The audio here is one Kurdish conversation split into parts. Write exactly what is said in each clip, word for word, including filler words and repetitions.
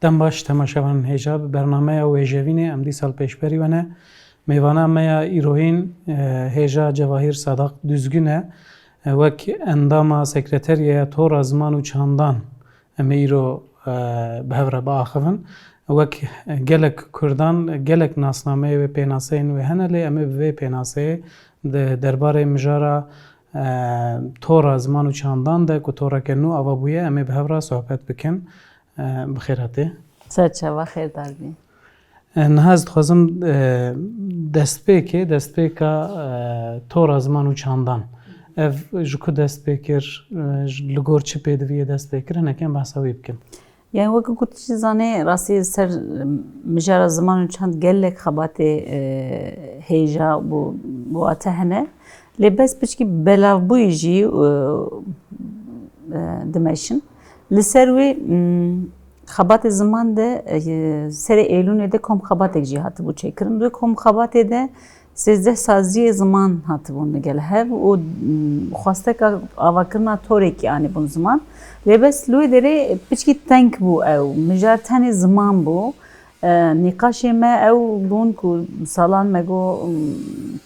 Dem baş temaşevanên hêja, bi bernameya wêjevînê em dîsa li pêşberî we ne. Mêvana me ya îroyîn, e, hêja Cevahîr Sadak Duzgin e. E, wek endama sekreteriya Tora Ziman û Çandan em ê îro, e, bi hev re biaxivin. Wek gelek Kurdan, gelek nasnameyê wê, pênaseyên wê hene, lê em ê bi vê pênaseyê di derbarê mijara, e, Tora Ziman û Çandan de ku toreke nû ava bûye, em ê bi hev re sohbet bikin. E, bi xêr hatî. Serçava xêrdar bî. E, niha ez dixwazim, e, destpêkê, destpêka, e, Tora Ziman û Çandan. Ev ji ku dest pê kir, e, ji, li gor çi pêdiviyê dest pê kir, hinekî em behsa wî bikin. Yani wek ku tu jî zanê, rastî ser, e, mijara ziman û çand gelek xebatê, e, hêja bû, bi wate hene. Lê bes piçkî belavbûyî jî, e, e, dimeşin. Li ser wê, m, xebatê ziman de, e, serê Êlûnê de kom xebatek jî hatibû çêkirin. Di wê kom xebatê de sêzdeh saziyê ziman hatibûn li gel hev û, m, xwesteka avakirina torekî anîbûn ziman. Lê bes li wê derê piçkî teng bû ew. Mijar tenê ziman bû. E, nîqaşê me ew bûn ku salan me got,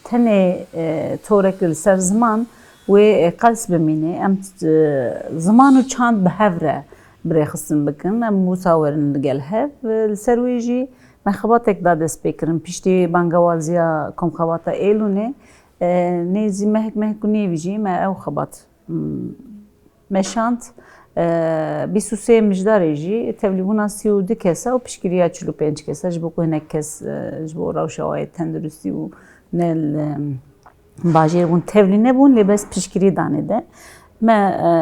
tenê, e, torek li ser ziman wê, e, qels bimîne. Em, e, ziman û çand bi hev re birêxistin bikin. Em wisa werin li gel hev. E, li ser wê jî me xebatek da destpêkirin. Piştî bangewaziya Komxebata Êlûnê, e, nêzî mehek, mehek û nîvî jî me ew xebat, m, meşand, e, bîst û sê mijdarê jî tevlîbûna sî û du kesa û piştgiriya çil û pênc kesa ji bo ku hinek kes, e, ji bo rewşa wayê tenduristî û ne li bajêr bûn, tevlî nebûn, lê bes piştgirî danê de. Me, e,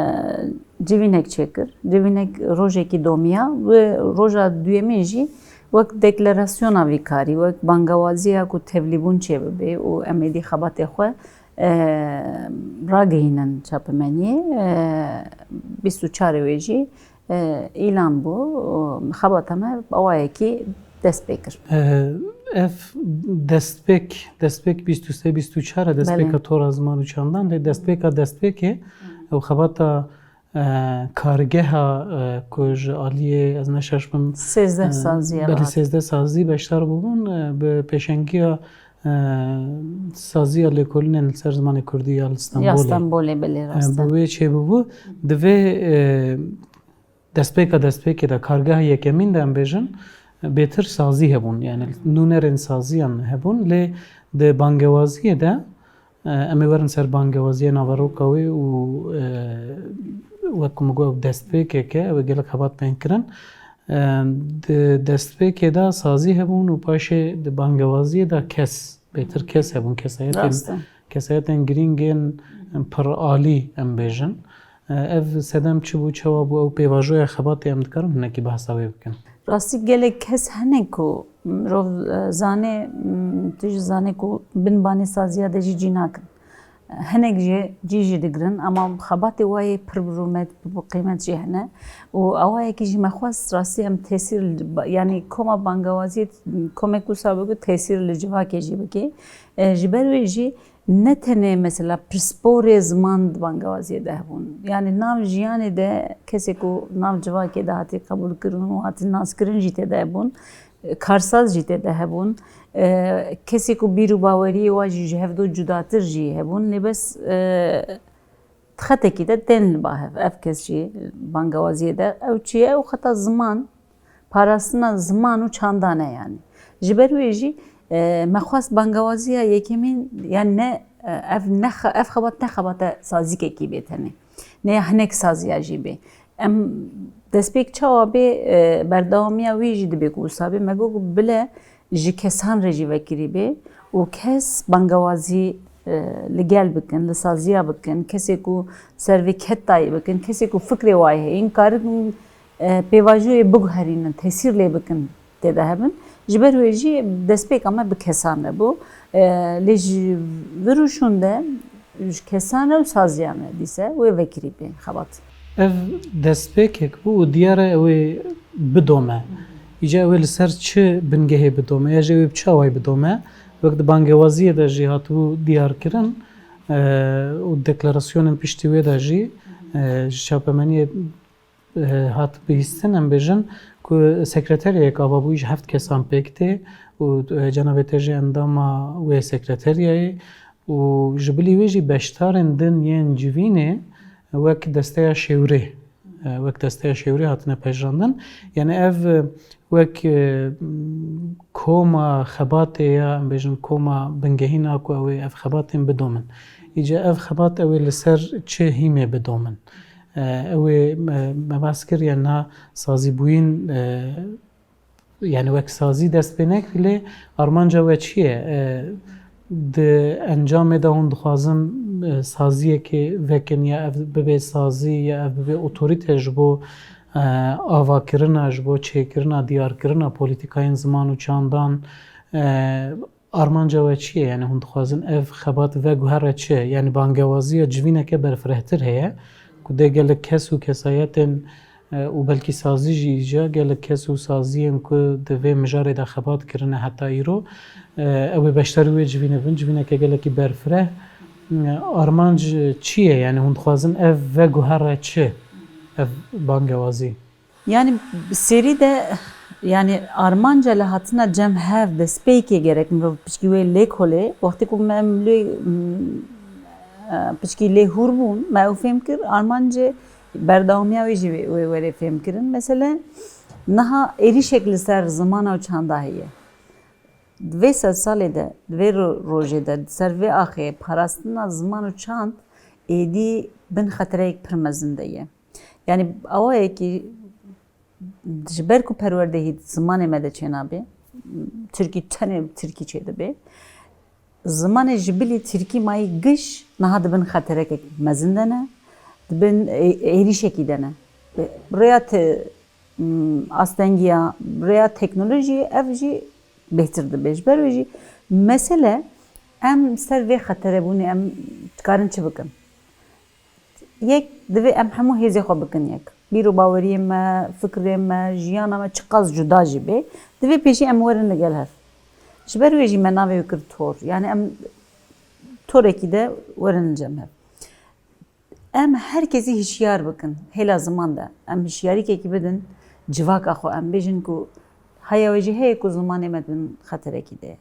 civînek çêkir. Civînek rojekî domiya. Wê roja duyemê jî wek deklarasyona vî karî, wek bangewaziya ku tevlîbûn çêbibe û em êdî xebatê xwe e, ragihînin çapemeniyê, e, bîst û çarê wê jî, e, îlan bû. Xebata me bi awayekî dest pê kir. E, ev destpêk, destpêk bîst û sê bîst û çar e, destpêka Belê. Tora Ziman û Çandan, lê destpêka destpêkê ew xebata, e, kargeha, e, ku ji aliyê, ez ne şaş bim, Sêzdeh e, saziya belê rahat. Sêzdeh sazî beşdar bûbûn, e, bi pêşengiya e, saziya lêkolînên li ser zimanê kurdî ya li Ya Stenbolê. Stenbolê, belê, E, rast e. Bi wê çêbûbû, di vê, e, destpêka destpêkê de, kargeha yekemîn de em bêjin, bêtir sazî hebûn. Yani nûnerên saziyan hebûn, lê di bangewaziyê de, e, em ê werin ser bangewaziyê naveroka wê û, e, wek ku min got, ew destpêkek e, ew ê gelek xebat bên kirin. E, di destpêkê de sazî hebûn û paşê di bangewaziyê de kes, bêtir kes hebûn, kesayetên, Rast e. kesayetên girîng ên piralî em bêjin. E, ev sedem çi bû, çawa bû, ew pêvajoya xebatê em dikarin hinekî behsa wê bikin? Rastî gelek kes hene ku mirov, e, zanê, m, tu jî zanê ku bin banê saziya de jî cî nakin. Hinek jî cî jî digirin, ama xebatê wa yê pir bi rûmet, bi qîmet jî hene. Û awayekî jî me xwest rastî em tesîr li ba-, yanî koma bangewaziyê, komek wisa bike tesîr li civakê jî bike. E, ji ber wê jî ne tenê mesela pisporê ziman di bangewaziyê de hebûn. Yanî nav jiyanê de kesê ku nav civakê de hatî qebûlkirin û hatî naskirin jî tê de hebûn. Karsaz jî tê de hebûn. E, kesê ku bîr û baweriyê wa jî ji hevdo cudatir jî hebûn. Lê bes, e, di xetekî de tên li ba hev. Ev kes jî bangewaziyê de. Ew çi ye? Ew xeta ziman, parastina ziman û çandan e yanî. Ji ber wê jî, e, me xwest bangewaziya yekemîn, yanî ne, e, ev ne xe-, ev xebat ne xebata sazîkekî bê tenê. Ne ya hinek saziya jî bê. Em destpêk çawa bê, e, berdewamiya wî jî dibê ku wisa bê. Me got ku bile ji kesan re jî vekirî bê û kes bangewazî, e, li gel bikin, li saziya bikin, kesê ku ser vê ket dayî bikin, kesê ku fikrê wayê heye, yên karin, e, pêvajoyê biguherînin, tesîr lê bikin. Tê de hebin. Ji ber wê jî destpêka me bi kesan re bû. E, lê ji vir û şûn de ji kesan re û saziyan re dîse wê vekirî bê xebat. Ev destpêkek bû û diyar e ew ê bidome. Îca ew ê li ser çi bingehê bidome ya jî ew ê bi çi awayî bidome? Wek di bangewaziyê de jî hatibû diyarkirin, e, û deklarasyonên piştî wê de jî, e, ji çapemeniyê e, hat bihîstin, em bêjin ku sekreteriyek avabûyî ji heft kesan pêk tê û, e, cenabê te jî endama wê sekreteriyayê û ji bilî wê jî beşdarên din yên civînê wek desteya şêwirê, e, wek desteya şêwirê hatine pejirandin. Yani ev, e, wek, e, koma xebatê ya, em bêjin koma bingehîna ku ew ê ev xebatên bidomin. Îca ev xebat ew ê li ser çi hîmê bidomin? E, ew ê me, me behs kir, yani niha sazîbûyîn, e, yani wek sazî dest pê nekirî, lê armanca we çi ye? E, di encamê de hûn dixwazin, e, saziyekê vekin, ya ev bibe sazî, ya ev bibe otorîte ji bo, e, avakirina, ji bo çêkirina, diyarkirina polîtîkayên ziman û çandan, e, armanca we çi ye? Yani hûn dixwazin ev xebat veguhere çi? Yani bangewaziya civîneke berfirehtir heye ku dê gelek kes û kesayetên, e, û belkî sazî jî îca gelek kes û saziyên ku di vê mijarê de xebat kirine heta îro, e, ew ê beşdarî wê civînê bin, civîneke gelekî berfireh. E, armanc çi ye? Yani hûn dixwazin ev veguhere çi? Ev bangewazî. Yani bi serî de, yani armanca li hatina cem hev destpêkê gerek mirov piçkî wê lê kolê. Wextê ku me em lê, m, e, piçkî lê hûr bûn, me ew fêm kir, armancê berdewamiya wê jî wê, wê were fêm kirin. Mesele niha êrîşek li ser zimana û çanda heye. Di vê sedsalê de, di vê ro-, rojê de, di ser vê axê parastina ziman û çand êdî bin xetereyek pir mezin de ye. Yani awayekî ji ber ku perwerdehî di zimanê me de çênabe, tirkî, tenê tirkî çêdibe. Zimanê ji bilî tirkî mayî giş niha di bin xeterekek mezin de ne, di bin ê-, êrîşekî de ne. Bi rêya te-, m, astengiya, bi rêya teknolojiyê ev jî bêhtir dibe. Ji ber wê jî mesele em ser vê xeterebûnê em dikarin çi bikin? Yek, divê em hemû hêzê xwe bikin yek. Bîr û baweriyên me, fikrên me, jiyana me çiqas cuda jî bê, divê pêşî em werin li gel hev. Ji ber wê jî me navê wê kir tor. Yani em torekî de werin li cem hev. Em her kesî hişyar bikin. Hêla ziman de em hişyarîkekî bidin civaka xwe. Em bêjin ku haya wê jî heye ku zimanê me di bin xeterekî de ye.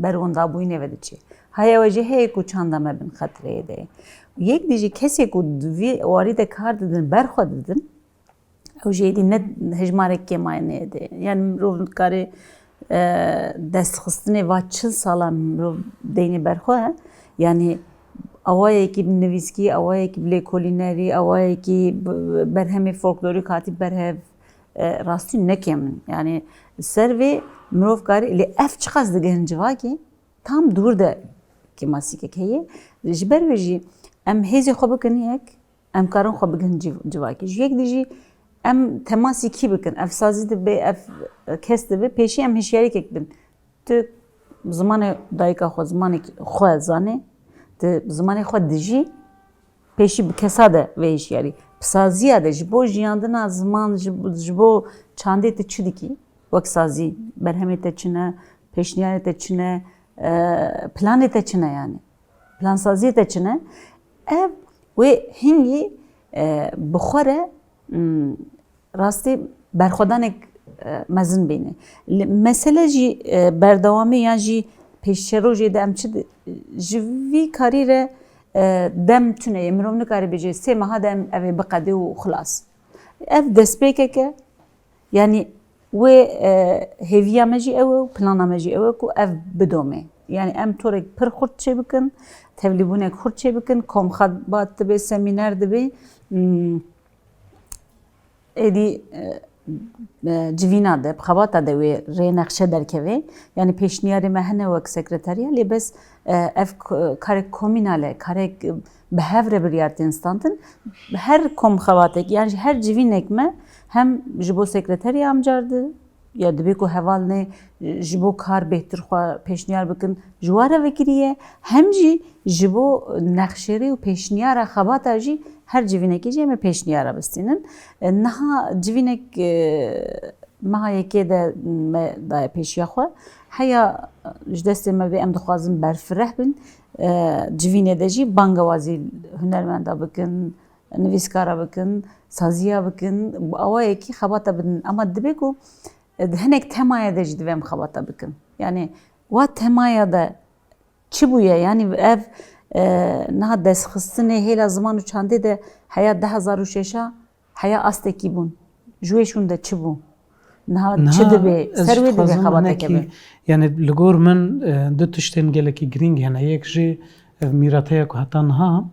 Berwendabûyînê ve diçe. Haya wê jî heye ku çanda me bin xetireyê de ye. Yek dî jî kesê ku di vî warî de kar didin, ber xwe didin, ew jî êdî ne hejmarek kêmayî neyê de ye. Yani mirov nikare, e, destxistinê va çil sala mirov deynê ber xwe. Yani awayekî bi nivîskî, awayekî bi lêkolînerî, awayekî bi, bi berhemê folklorîk hatî berhev, e, rastî ne kêm in. Yani li ser vê mirov karî, lê ev çiqas digihin civakê, tam dûr de kêmasîkek heye. Ji ber wê jî em hêzê xwe bikin yek, em karin xwe bigihin civ-, civakê. Ji yek dî jî em temasî kî bikin, ev sazî dibe, ev kes dibe, pêşî em hişyarîkek bin. Tu zimanê dayika xwe, zimanê xwe zanê, tu zimanê xwe dijî, pêşî bi kesa de vê hişyarî. Bi saziya de ji bo jiyandina ziman, ji, ji bo çandê tu çi dikî? Wek sazî, berhemê te çi ne, pêşniyarê te çi ne, e, planê te çi ne yani? Plansaziyê te çi ne? Ev wê hingî, e, bi xwe re, m, rastî berxwedanek, e, mezin bîne. Li, mesele jî, e, berdewamî yan jî pêşerojê de em çi di-, ji vî karî re, e, dem tune ye. Mirov nikare bêje sê meha de em ev ê biqede û xilas. Ev destpêkek e. Yani wê, e, hêviya me jî ew e û plana me jî ew e ku ev bidome. Yani em torek pir xurt çêbikin, tevlîbûnek xurt çêbikin, komxebat dibe, semîner dibe. Hmm. Êdî, e, e, civîna de, bi xebata de wê rê nexşe derkeve. Yani pêşniyarê me hene wek sekreteriya, lê bes, e, ev k-, karek komînal e, karek bi hev re biryar tên standin. Her komxebatek, yani ji her civînek me hem ji bo sekreteriya em car di, ya dibê ku hevalnê ji bo kar bêhtir xwe pêşniyar bikin, ji wan re vekiriye, hem jî ji bo nexşerê û pêşniyara xebata jî her civînekê jî em ê pêşniyara bistînin. E, niha civînek, e, meha yekê de me daye pêşiya xwe. Heya ji destê me bê em dixwazin berfireh bin. E, civînê de jî bangewazî hunermenda bikin, nivîskara bikin, saziya bikin, bi awayekî xebata bidin. Ama dibe ku, e, di hinek temaya de jî divê em xebata bikin. Yani wa temaya de çi bûye? Yani ev, e, niha destxistinê hêla ziman û çandê de heya du hezar û şeşa heya astekî bûn. Ji wê şûn de çi bû? Niha çi Niha dibe? ez Ser jî wê divê dixwazim xebateke hinekî, be. yani li gor min, e, du tiştên gelekî girîng hene. Yek jî ev mîrateya ku heta niha,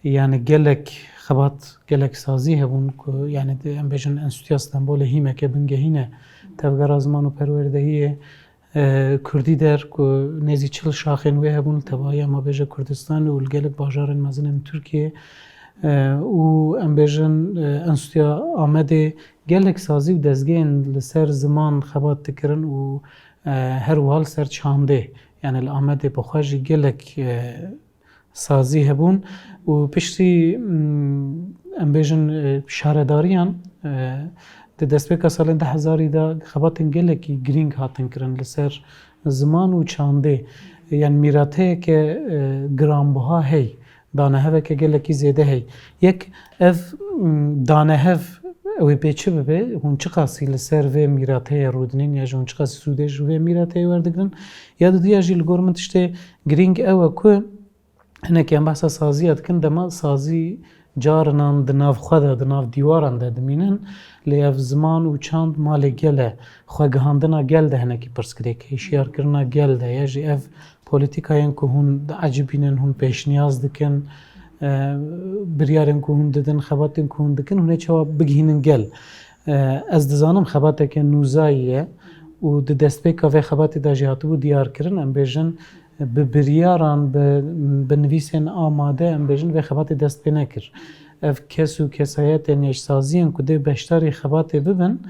yani gelek xebat, gelek sazî hebûn ku, yani di, em bêjin Enstîtuya Stenbolê hîmeke bingehîn e tevgera ziman û perwerdehiyê, e, kurdî der ku nêzî çil şaxên wê hebûn li tevahiya, ma bêje, Kurdistanê û li gelek bajarên mezin ên Tirkiyê. E, û em bêjin, e, Enstîtuya Amedê gelek sazî û dezgehên li ser ziman xebat dikirin û, e, her wiha li ser çandê. Yani li Amedê bi xwe jî gelek, e, sazî hebûn û piştî, mm, em bêjin, e, şaredariyan, e, di destpêka salên du hezarî de xebatên gelekî girîng hatin kirin li ser ziman û çandê. Yani mîrateyeke, e, giranbiha hey, daneheveke gelekî zêde hey. Yek ev, mm, danehev ew ê pê çi bibe, hûn çiqasî li ser vê mîrateyê rûdinên ya jî hûn çiqasî sûdê ji vê mîrateyê werdigirin? Ya dudiya jî li gor min tiştê girîng ew e ku Hinekî em behsa saziya dikin, dema sazî carinan di nav xwe de, di nav dîwaran de dimînin, lê ev ziman û çand malê gel e, xwegihandina gel de hinekî pirsgirêk e, hişyarkirina gel de ye, jî ev polîtîkayên ku hûn diecibînin, hûn pêşniyaz dikin, e, biryarên ku hûn didin, xebatên ku hûn dikin, hûn ê çawa bigihînin gel? E, ez dizanim xebateke nûzayî ye û di destpêka vê xebatê de jî hatibû diyarkirin, em bêjin, bi biryaran, bi, bi nivîsên amade, em bêjin, vê xebatê dest pê nekir. Ev kes û kesayetên ya ji saziyên ku dê beşdarî xebatê bibin,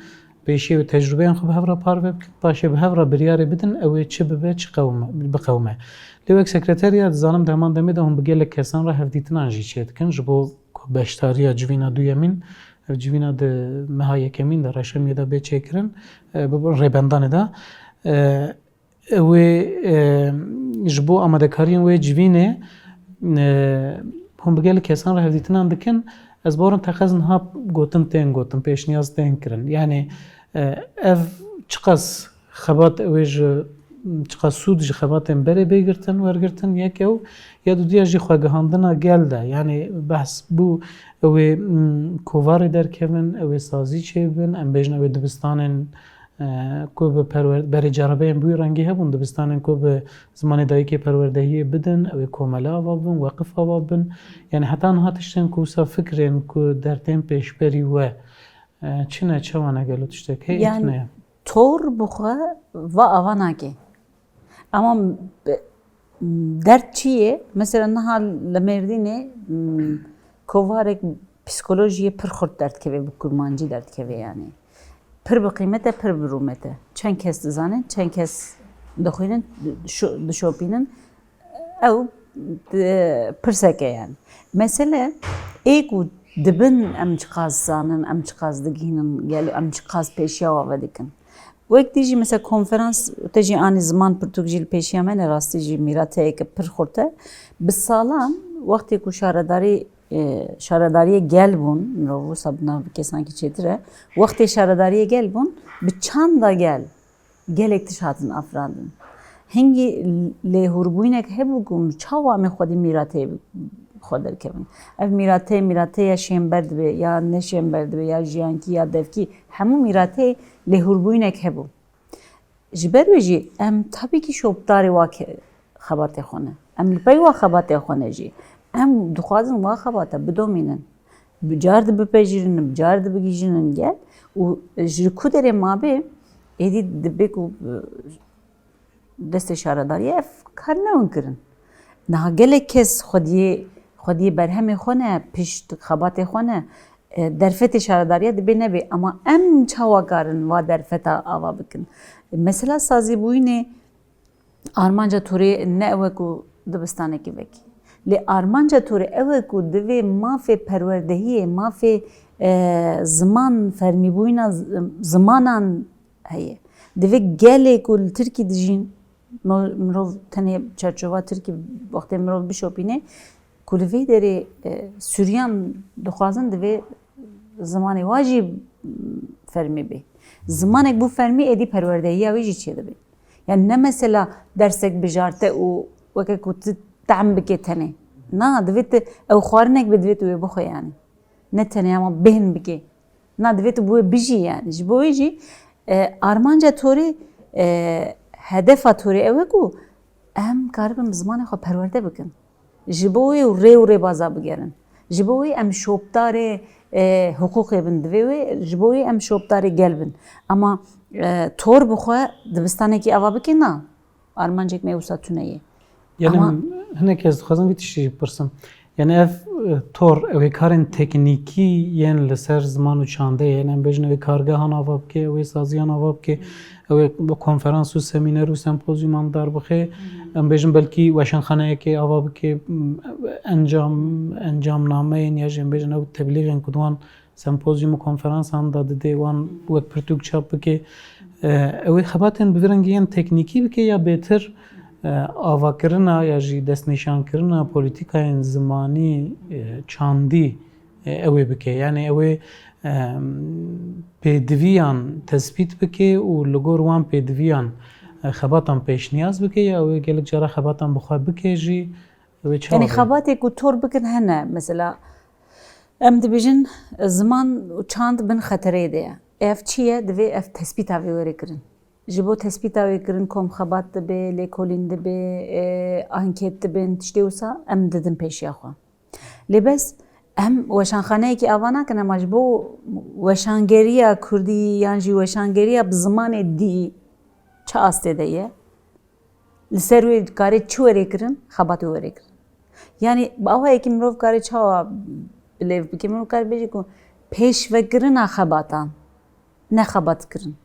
pêşî ew tecrûbeyên xwe bi hev re parve bikin, paşê bi hev re biryarê bidin, ew ê çi bibe, çi qewime, biqewime. Lê wek sekreter ya dizanim di heman demê de hûn bi gelek kesan re hevdîtinan jî çêdikin, ji bo ku beşdariya civîna duyemîn, ev civîna di meha yekemîn de, reşemiyê de bê çêkirin, e, bi rêbendanê de. E, Wê, e, ji bo amadekariyên wê civînê, e, hûn bi gelek kesan re hevdîtinan dikin. Ez bawerim teqez niha gotin tên gotin, pêşniyaz tên kirin. Yani, e, ev çiqas xebat, ew ê ji, çiqas sûd ji xebatên berê bê girtin, wergirtin, yek ew, ya dudiya jî xwegihandina gel de. Yani behs bû ew ê, mm, kovarê derkevin, ew ê sazî çêbin, em bêjin ew ê dibistanên e, ku bi perwer-, berê ceribeyên bi wî rengî hebûn, dibistanên ku bi zimanê dayikê perwerdehiyê bidin, ew ê komele ava bibin, weqif ava bibin. Yani heta niha tiştên ku wisa fikrên ku dertên pêşberî we, e, çi ne, çawa ne, gelo tiştek heye, Yani tune ye? Tor bi xwe va ava nake. Ama bi-, dert çi ye? Mesela niha li Mêrdînê, m, kovarek psîkolojiyê pir xurt derdikeve, bi kurmancî derdikeve yani. Pir bi qîmet e, pir bi rûmet e. Çend kes dizanin, çend kes dixwînin, dişo-, dişopînin. Ew, e, pirsek e yani. Mesele ê ku dibin em çiqas zanin, em çiqas digihînin, gelo em çiqas pêşiya wa vedikin. Wek dî jî mesela konferans, te jî anî ziman pirtûk jî li pêşiya me ne, rastî jî mîrateyeke pir xurt e. Bi salan wextê ku şaredarî, e, şaredariyê gel bûn, mirov wisa bi nav kesankî çêtir e, wextê şaredariyê gel bûn, bi çanda gel, gelek tişt hatin afirandin. Hingî lêhûrbûynek hebû ku çawa em ê xwedî mîrateyê bi-, xwe derkevin. Ev mîrateyê, mîrateya şênber dibe, ya ne şênber dibe, ya jiyankî, ya devkî, hemû mîrateyê lêhûrbûynek hebû. Ji ber wê jî em tabî kî şopdarê wa ke-, xebatê xwe ne. Em li pey wa xebatê xwe ne jî. Em dixwazin wa xebata bidomînin. Bi car di bipejirînin, bi car di bigihîjînin gel û ji ku derê mabe, êdî dibe ku, e, destê şaredariyê ev kar newin kirin. Niha gelek kes xwediyê, xwediyê berhemê xwe ne, pişt xebatê xwe ne, e, derfetê şaredariya dibê nebê. Ama em çawa karin va derfeta ava bikin? Mesela sazîbûyînê armanca torê ne ew e ku dibistanekî vekî. Lê armanca torê ew e ku divê mafê perwerdehiyê, mafê, e, ziman, fermîbûyîna z-, zimanan heye. Divê gelê ku li Tirkî dijîn, mo-, mirov tenê çerçova Tirkî wextê mirov bişopîne, Ku li vê derê, e, Suryan dixwazin divê zimanê wa jî, m, fermî bê. Zimanek bû fermî, êdî perwerdehiya wê jî çêdibe. Yani ne mesela dersek bijarte û weke ku tu tehm bike tenê. Na, divê tu ew xwarinek be, divê tu wê bixwe yani. Ne tenê ama bêhn bike. Na, divê tu bi wê bijî yani. Ji bo wê jî, e, armanca torê, e, hedefa torê ew e ku em karibin bi zimanê xwe perwerde bikin. Ji bo wê û rê û rêbaza bigerin. Ji bo wê em şopdarê, e, hiqûqê bin. Divê wê, ji bo wê em şopdarê gel bin. Ama, e, tor bi xwe dibistanekî ava bike, na. Armancek me wisa tune ye. Yani Ama hinek ez dixwazim vî tiştî jî bipirsim. Yani ev, e, tor, ew ê karên teknîkî yên li ser ziman û çandê ye. Yani em bêjin ew ê kargehan ava bike, ew ê saziyan ava bike, ew ê konferans û semîner û sempozyuman darbixe. Em bêjin belkî weşanxaneyekê ava bike, m, encam, encamnameyên ya jî em bêjin ew teblîxên ku di wan sempozyum û konferansan de didê wan wek pirtûk çap bike. E, ew ê xebatên bi vî rengî yên teknîkî bike ya bêtir, e, avakirina ya jî destnîşankirina polîtîkayên zimanî, e, çandî, e, ew ê bike. Yani ew ê, e, pêdiviyan tespît bike û li gor wan pêdiviyan, e, xebatan pêşniyaz bike ya ew ê gelek cara xebatan bi xwe bike jî, ew ê çawa Yani be? Xebatê ku tor bikin hene, mesela, em dibêjin ziman û çand bin xetereyê de ye. Ev çi ye? Divê ev tespîta vê were kirin. Ji bo tespîta wê kirin kom xebat dibe, lêkolîn dibe, e, anket dibin, tiştê wisa em didin pêşiya xwe. Lê bes em weşanxaneyekî ava nakin, ema ji bo weşangeriya kurdî yan jî weşangeriya bi zimanê dî çi astê de ye? Li ser wê karê çi were kirin? Xebatê were kirin. Yani bi awayekî mirov kare çawa bilêv bike? Mirov kare bêje ku pêşvekirina xebatan, ne xebatkirin.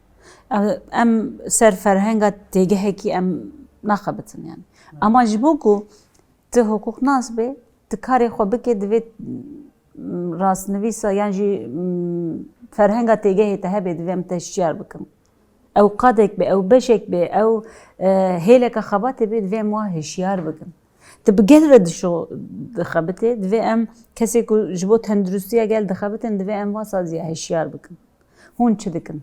Em, em ser ferhenga têgehekî em naxebitin yani. Ama ji bo ku tu hiqûqnas bê, tu karê xwe bike, divê, m, rastnivîsa yan jî, m, ferhenga têgehê te hebe, divê em te hişyar bikin. Ew qadek be, ew beşek be, ew, e, hêleka xebatê be, divê em wa hişyar bikin. Tu bi gel re dişo dixebitê, divê em kesê ku ji bo tenduristiya gel dixebitin, divê em wa saziya hişyar bikin. Hûn çi dikin?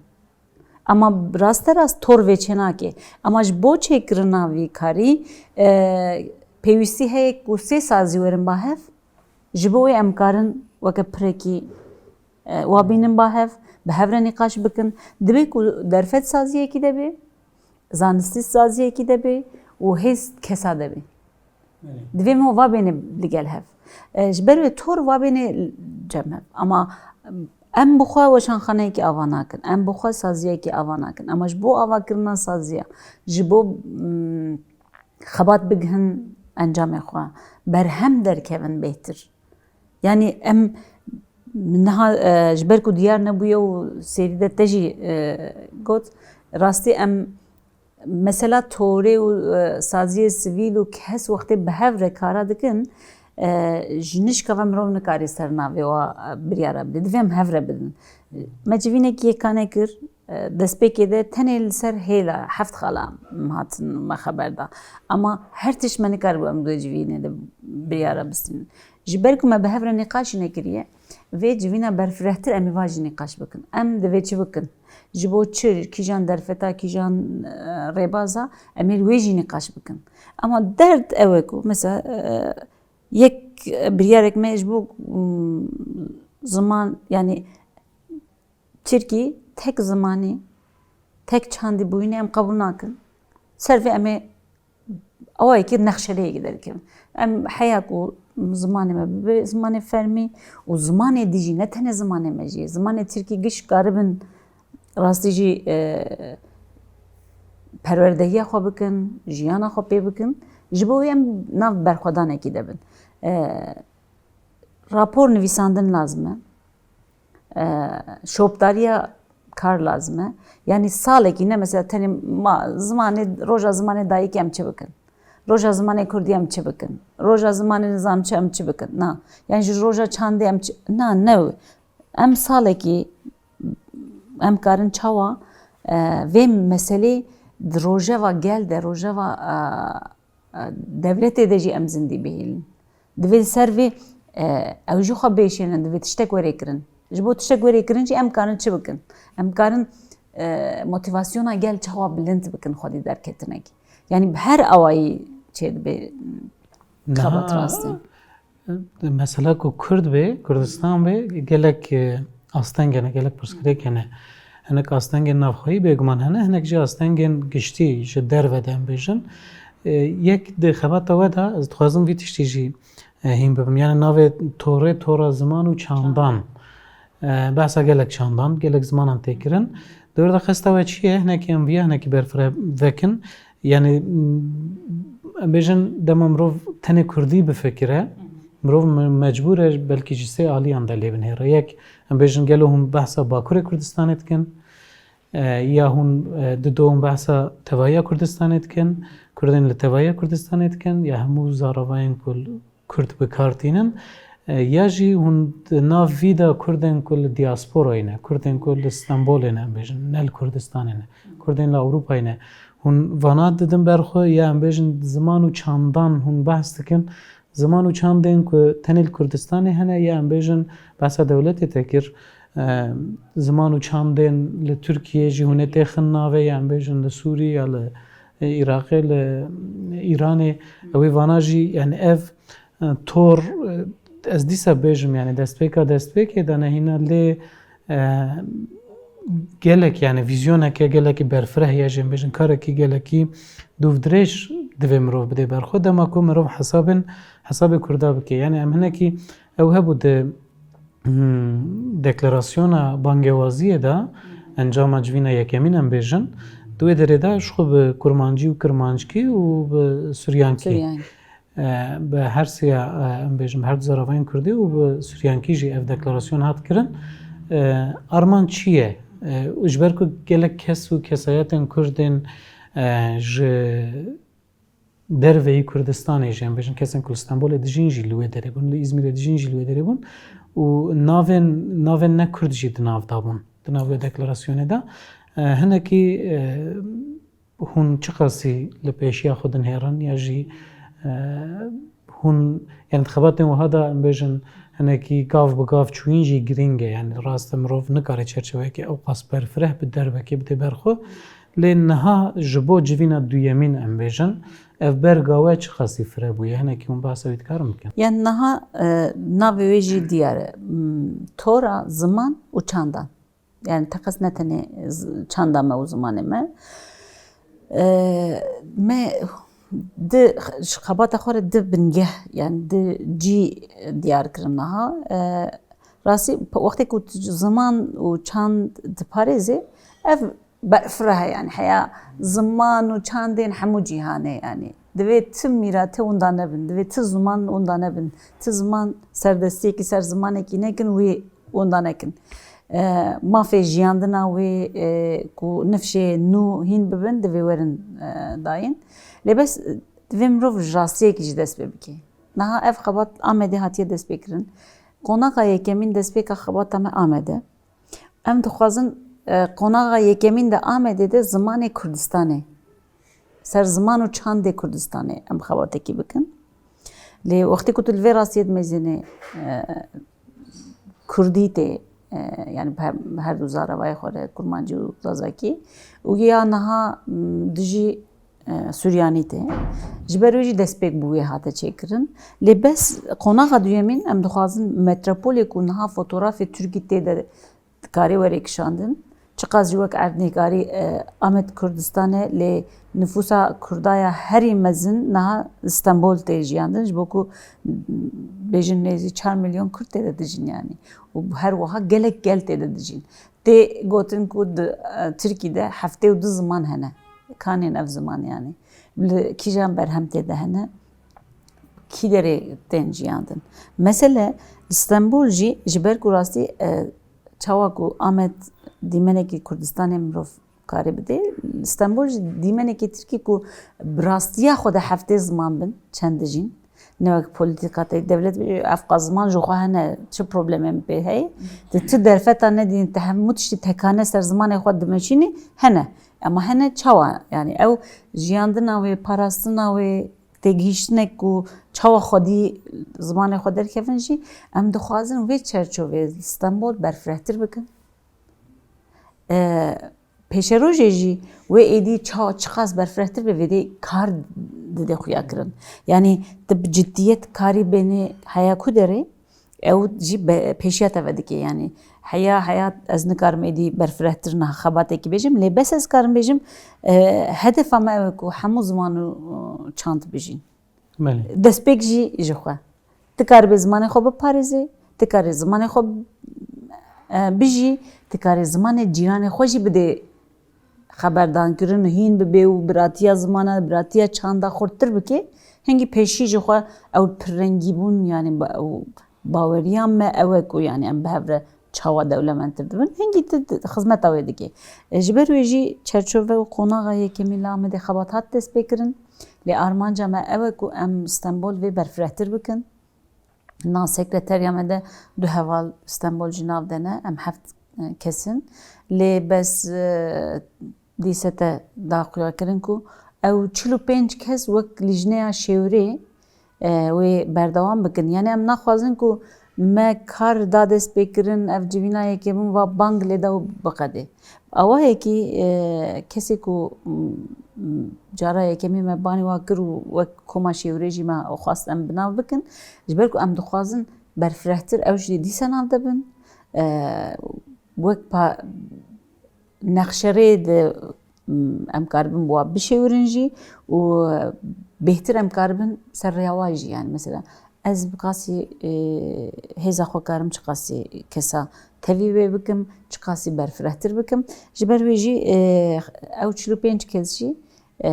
Ama raste rast tor vê çênake. Ama ji bo çêkirina vî karî, e, pêwîstî heye ku sê sazî werin ba hev, ji bo wê em karin weke pirekî, e, wa bînin ba hev, bi hev re nîqaş bikin. Divê ku derfet saziyekî de bê, zanistî saziyekî de bê û hêz kesa de bê. Belê. Divê me va bêne li gel hev. E, ji ber wê tor va bêne cem hev. Ama em bi xwe weşanxaneyekî ava nakin. Em bi xwe saziyekî ava nakin. Ama ji bo avakirina saziya, ji bo, mm, xebat bigihin encamê xwe, berhem derkevin bêhtir. Yani em niha, e, ji ber ku diyar nebûye û sêrî de te jî, e, got, rastî em mesela torê û, e, saziyê sivîl û kes wextê bi hev re kara dikin, e, ji nişka ve mirov nikarî ser navê wa, e, biryara bide. Divê em hev re bidin. Me civînekî yekane kir, e, destpêkê de tenê li ser hêla heft xala em hatin me xeber da. Ama her tişt me nikaribû em di wê civînê de biryara bistînin. Ji ber ku me bi hev re nîqaşî nekiriye, vê civîna berfirehtir em ê va jî nîqaş bikin. Em divê çi bikin? Ji bo çi, kîjan derfeta, kîjan, e, rêbaza, em ê li wê jî nîqaş bikin. Ama derd ew e ku, mesela, e, yek, e, biryarek me ji bo, mm, ziman, yani, Tirkî tek zimanî, tek çandî bûyînê em qebûl nakin. Ser vê em ê awayekî nexşeleyekî derkevin. Em heya ku zimanê me bibe zimanê fermî û zimanê dijî, ne tenê zimanê me jî, zimanê tirkî giş karibin rastî jî, e, perwerdehiya xwe bikin, jiyana xwe pê bikin, ji bo wê em nav berxwedanekî de bin. E, rapor nivîsandin lazim e. E, şopdariya kar lazim e. Yani salekî ne mesela tenê ma, zimanê, roja zimanê dayikê em çi bikin? Roja zimanê kurdî em çi bikin? Roja zimanê nizam çi em çi bikin? Na. Yani ji roja çandê em çi, na, ne. Em salekî em karin çawa, e, vê meselê di rojeva gel de, rojeva, e, e, dewletê de jî em zindî bihêlin. Divê li ser vê, e, ew jî xwe bêşênin, divê tiştek were kirin. Ji bo tiştek were kirin jî em karin çi bikin? Em karin, e, motivasyona gel çawa bilind bikin xwedî derketinekî. Yanî bi her awayî çê dibe xebat rastî. Mesela ku Kurd be, Kurdistan be, gelek, e, asteng hene, gelek pirsgirêk hene. Hinek astengên navxweyî bêguman hene, hinek jî astengên giştî ji derve de em bêjin. E, yek di xebata we de, ez dixwazim vî tiştî jî, e, hîn bibim. Yani navê torê, tora ziman û çandan. E, behsa gelek çandan, gelek zimanan tê kirin. Di wir de xesta we çi ye? Hinekî em viya, hinekî berfireh vekin. Yani, m, em bêjin dema mirov tenê kurdî bifikire, mirov me-, mecbûr e belkî ji sê aliyan de lê binêre. Yek, em bêjin gelo hûn behsa Bakurê Kurdistanê dikin, e, ya hûn, e, dido hûn behsa tevahiya Kurdistanê dikin, Kurdên li tevahiya Kurdistanê dikin, ya hemû zaravayên ku Kurd bi kar tînin, e, ya jî hûn di nav vî de Kurdên ku li diasporayê ne, Kurdên ku li Stenbolê ne, em bêjin, ne li Kurdistanê ne, Kurdên li Ewropayê ne, hûn vana didin ber xwe, ya em bêjin ziman û çandan hûn behs dikin, ziman û çandên ku tenê li Kurdistanê hene, ya em bêjin behsa dewletê te kir, e, ziman û çandên li Tirkiyê jî hûn ê têxin navê, ya em bêjin li Sûrî ya li, e, Iraqê, li Îranê, ew ê vana jî, yani ev, e, tor, e, ez dîsa bêjim, yani destpêka destpêkê de nehîna lê, e, gelek, yani vîzyoneke gelekî berfireh ya jî em bêjin karekî gelekî dûvdirêj divê mirov bidê ber xwe, dema ku mirov hesabên, hesabê Kurda bike. Yani em hinekî ew hebû di, hmm, deklarasyona bangewaziyê de, encama civîna yekemîn em bêjin, di wê derê de ji xwe bi kurmancî û kirmanckî û bi suryankî, Suryankî. e, bi her sêya, e, em bêjin, her du zaravayên kurdî û bi suryankî jî ev deklarasyon hat kirin. E, armanc çi ye? E, ji ber ku gelek kes û kesayetên kurd ên, e, ji derveyî Kurdistanê jî, em bêjin, kesên ku li Stenbolê dijîn jî li wê derê bûn, li Îzmîrê dijîn jî li wê derê bûn û navên, navên ne kurd jî di nav de bûn, di nav wê deklarasyonê de. E, hinekî, e, hûn çiqasî li pêşiya xwe dinihêrin ya jî, e, hûn, yani di xebatên wiha de em bêjin hinekî gav bi gav çûyîn jî girîng e, yani rast e mirov nikare çerçeveyekê ew qas berfireh bi derbekê bidê ber xwe. Lê niha ji bo civîna duyemîn em bêjin, ev berga we çiqasî fireh bûye? Hinekî hûn behsa wî dikarin bikin? Yani niha, e, navê wê jî diyar e. M, tora, ziman û çandan. Yani teqez ne tenê z-, çanda me û zimanê me. E, me di, ji xebata xwe re di bingeh, yani di cî diyar kirin niha. E, rastî, pe-, wextê ku tu ziman û çand diparêzê, ev berfireh e, yani heya ziman û çandên hemû cîhanê, yani divê ti mîrate winda nebin, divê ti ziman winda nebin, ti ziman serdestiyekî ser zimanekî nekin, wî winda nekin. E, mafê jiyandina wê, e, ku nifşê nû hîn bibin, divê werin, e, dayîn. Lê bes, e, divê mirov ji rastiyekî jî dest pê bike. Niha ev xebat Amedê hatiye destpêkirin. Qonaxa yekemîn destpêka xebata me Amed e. Em dixwazin, e, qonaxa yekemîn de Amedê de zimanê Kurdistanê, ser ziman û çandê Kurdistanê em xebatekî bikin. Lê wextê ku tu li vê rastiyê dimezînî, e, Kurdî tê, e, yani bi her, bi her du zaravayê xwe re, kurmancî û zazakî, û ya niha, m, dijî, e, suryanî tê. Ji ber wê jî destpêk bi wê hate çêkirin. Lê bes qonaxa duyemîn, em dixwazin metropolê ku niha fotografê Tirkî tê de dikarê were kişandin. Çiqas jî wek erdnîgarî, e, Amed Kurdistan e, lê nifûsa Kurda ya herî mezin niha li Stenbol tê jiyandin, ji bo ku, m, bêjin nêzî çar milyon Kurd tê de dijîn, yanî. Û her wiha gelek gel tê de dijîn. Tê gotin ku di, e, Tirkî de heftê û du ziman hene. Kanên ev ziman, yanî. Li kîjan berhem tê de hene? Kî derê tên jiyandin? Mesele li Stenbol jî, ji ber ku rastî, e, çawa ku Amed dîmenekî Kurdistanê mirov kare bidê, li Stenbol jî dîmenekî Tirkî ku bi rastiya xwe de heftê ziman bin, çend dijîn, ne wek polîtîka te, dewlet bê, ev qas ziman ji xwe hene, çi problemê min pê heye? Tu, tu derfeta nedînî, tu hemû tiştî tekane ser zimanê xwe dimeşînî, hene. Ema hene çawa? Yani ew jiyandina wê, parastina wê, têgihiştinek ku çawa xwedî zimanê xwe derkevin jî, em dixwazin vê çerçovê Stenbol berfirehtir bikin. E, Pêşerojê jî wê êdî ça-, çiqas berfirehtir be vêdê kar dide xuya kirin. Yanî tu bi ciddiyet karî bênê heya ku derê, ew jî be-, pêşiya te vedike. Yanî heya, heya ez nikarim êdî berfirehtir niha xebatekî bêjim, lê bes ez karim bêjim, e, hedefa me ew e ku hemû ziman û, e, çand bijîn. Belê. Destpêk jî ji xwe. Tu karibê zimanê xwe biparêzê, tu karê zimanê xwe, e, bijî, tu karê zimanê cîranê xwe jî bidê xeberdankirin, hîn bibê û biratiya zimana, biratiya çanda xurttir bike. Hingî pêşî ji xwe ew pirrengîbûn, yanî ba-, ew baweriya me ew e ku, yanî em bi hev re çawa dewlemendtir dibin. Hingî tu di-, xizmeta wê dikê. E, ji ber wê jî çerçove û qonaxa yekemîn li Amedê xebat hat destpêkirin. Lê armanca me ew e ku em Stenbol vê berfirehtir bikin. Na sekreteriya me de du heval Stenbol jî nav de ne, em heft, e, kes in. Lê bes, e, dîse te da xuyakirin ku ew çil û pênc kes wek lijneya şêwirê, e, wê berdewam bikin. Yanî em naxwazin ku me kar da destpêkirin, ev civîna yekê min va bang lê da û biqedê. Awayekî, e, kesê ku, m, m, cara yekemî me banî wa kir û wek koma şêwirê jî me xwest em bi nav bikin. Ji ber ku em dixwazin berfirehtir ew jî dîsa nav de bin. E, wek pa-, nexşerê de, m, em karibin bi wa bişêwirin jî û bêhtir em karibin ser rêya wa jî, yanî mesela ez bi qasî, e, hêza xwe karim çiqasî kesa tevî wê bikim, çiqasî berfirehtir bikim. Ji ber wê jî, e, ew çil û pênc kes jî, e,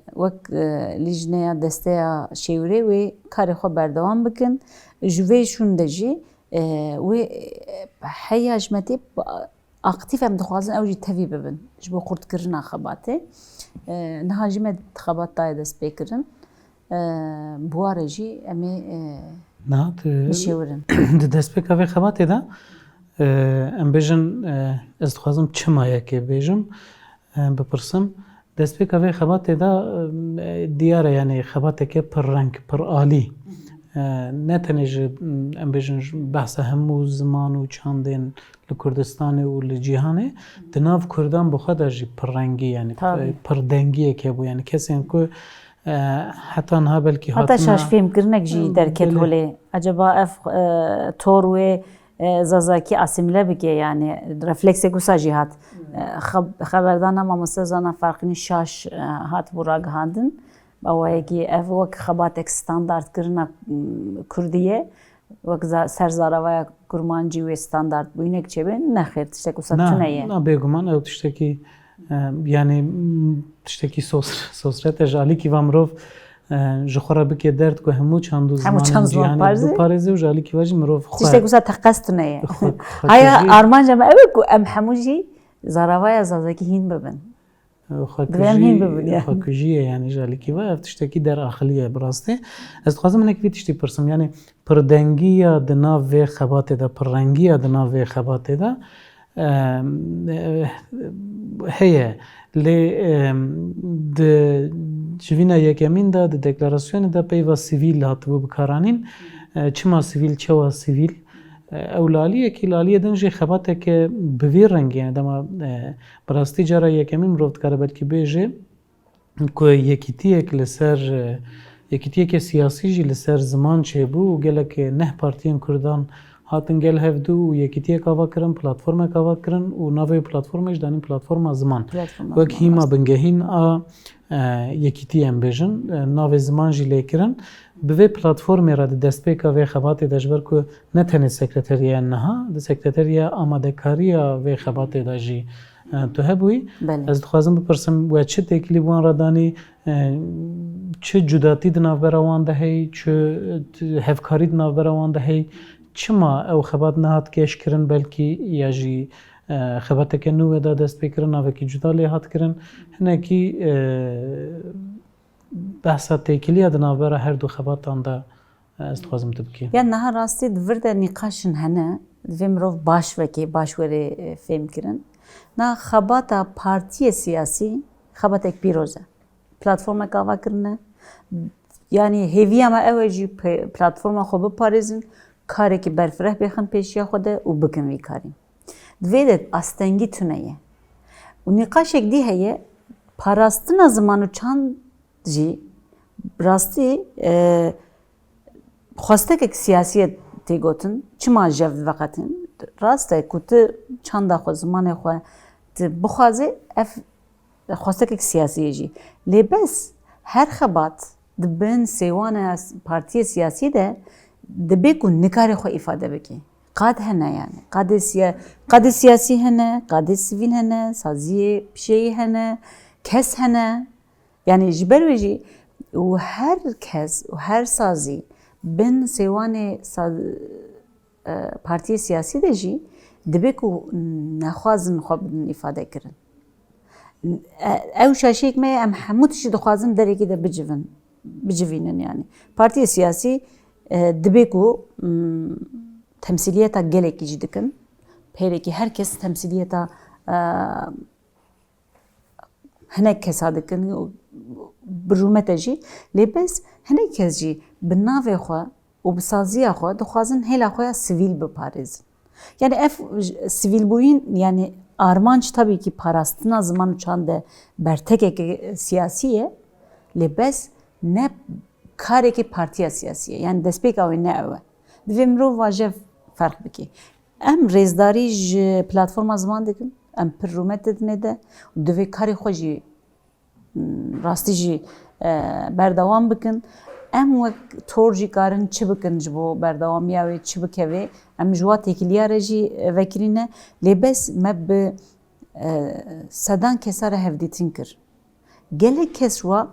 wek, e, lijneya desteya şêwirê wê karê xwe berdewam bikin. Ji vê şûn de jî, e, wê, e, heya ji me tê aktîf em dixwazin ew jî tevî bibin ji bo xurtkirina xebatê. E, niha jî me xebat daye destpêkirin. E, bi wa re jî em ê, e, Niha tu bişêwirin. Di destpêka vê xebatê de, e, em bêjin, e, ez dixwazim çima yekê bêjim, e, bipirsim. Destpêka vê xebatê de, e, diyar e, yanî xebateke pir reng, pir alî. E, ne tenê ji, em bêjin, ji behsa hemû ziman û çandên li Kurdistanê û li cîhanê, di nav Kurdan bi xwe de jî pirrengî, yanî Tabii. Pirdengiyek hebû. Yanî kesên ku, e, heta niha belkî Heta hatina şaşfêmkirinek jî derket Belê. holê. Eceba ev, e, tor wê, e, Zazakî asîmle bike, yanî refleksek wisa jî hat. E, xeb-, xeberdana mamoste Zana Farqînî şaş, e, hat bû ragihandin. Awayekî ev wek xebatek standardkirina, m, Kurdî ye. Wek za-, ser zaravaya kurmancî wê standard bûyînek çêbê, nexêr, tiştek wisa Na, tune ye. Na, bêguman ew tiştekî, e, yanî, m, tiştekî sos-, sosret e, ji alîkî va mirov, e, ji xwe re bike derd ku hemû çand û Hemû zimanên çand ziman cîhanê biparêze. biparêze û ji alîkî va jî mirov xwe Tiştek wisa teqez tune ye. xwe, xwe Haya kujî. armanca me ew e ku em hemû jî zaravaya zazakî hîn bibin. Xwekujî, Divê em hîn bibin, yani. xwekujî ye, yani ji alîkî ve ev tiştekî deraxilî ye bi rastî. Ez dixwazim hinek vî tiştî pirsim, yani pirdengiya di nav vê xebatê de, pirrengiya di nav vê xebatê de, em, e, heye. Lê, em, di civîna yekemîn de, di deklarasyonê de peyva sivîl hatibû bikaranîn. E, çima sivîl, çewa sivîl? E, ew laliyekî, laliyê din jî xebateke bi vî rengî, yani dema, e, bi rastî cara yekemîn mirov dikare belkî bêje ku yekîtiyek li ser, e, yekîtiyeke siyasî jî li ser ziman çêbû û gelek, e, neh partiyên Kurdan hatin gel hevdu û yekîtiyek ava kirin, platformek ava kirin û navê platformê jî danîn Platforma Ziman. Platforma Wek Ziman, hîma rast. bingehîn a, e, yekîtiyê em bêjin, e, navê ziman jî lê kirin. Bi vê platformê re di destpêka vê xebatê de, ji ber ku ne tenê sekreteriya niha, di sekreteriya amadekariya vê xebatê de jî, e, tu hebûyî. Belê. Ez dixwazim bipirsim, we çi têkilî bi wan re danî, e, çi cudatî di navbera wan de heyî, çi, e, hevkarî di navbera wan de heyî, çima ew xebat nehat geşkirin, belkî ya jî, e, xebateke nû wê da destpêkirin, navekî cuda lê hat kirin. Hinekî, e, behsa têkiliya di navbera her du xebatan de, e, ez dixwazim tu bikî. Ya niha rastî di vir de nîqaşin hene, divê mirov baş vekê, baş were, e, fêhm kirin. Na xebata partiyê siyasî xebatek pîroz e. Platformek ava kirine, Yanî hêviya me ew e jî pe-, platforma xwe biparêzin, karekî berfireh bêxin pêşiya xwe de û bikin vî karî. Di vê de astengî tune ye. Û nîqaşek dî heye, parastina ziman û çand jî rastî, e, xwestekek siyasî ye tê gotin, çima jev veqetin? Rast e ku tu çanda xwe, zimanê xwe tu bixwazê, ev xwestekek siyasî ye jî. Lê bes her xebat di bin sêwana s-, partiyê siyasî de dibe ku nikare xwe îfade bike. Qad hene yani. Qadê siya-, qadê siyasî hene, qadê sivîl hene, saziyê pişeyî hene, kes hene. Yani ji ber wê jî û her kes û her sazî bin sêwanê sa-, e, partiyê siyasî de jî dibe ku nexwazin xwe bidin îfade kirin. E, ew şaşiyek me ye, em hemû tiştî dixwazin derekê de bicivin, bicivînin yani. Partiyê siyasî, e, dibe ku, mm, temsîliyeta gelekî jî dikin. Pêrekî her kes temsîliyeta, e, hinek kesa dikin û bi rûmete jî. Lê bes hinek kes jî bi navê xwe û bi saziya xwe dixwazin hêla xwe ya sivîl biparêzin. Yani ev j-, sivîlbûyîn, yani armanc tabii ki parastina ziman û çand de bertekeke siyasî ye, lê bes ne karekê partiya siyasî ye. Yani destpêka wê ne ew e. Divê mirov vajev ferq bike. Em rêzdarî ji platforma ziman dikin, em pir rûmet didinê de û divê karê xwe jî, m, rastî jî, e, berdewam bikin. Em wek tor jî karin çi bikin ji bo berdewamiya wê, çi bikeve, em ji wa têkiliya re jî, e, vekirîne. Lê bes me bi, e, sedan kesa re hevdîtin kir. Gelek kes wa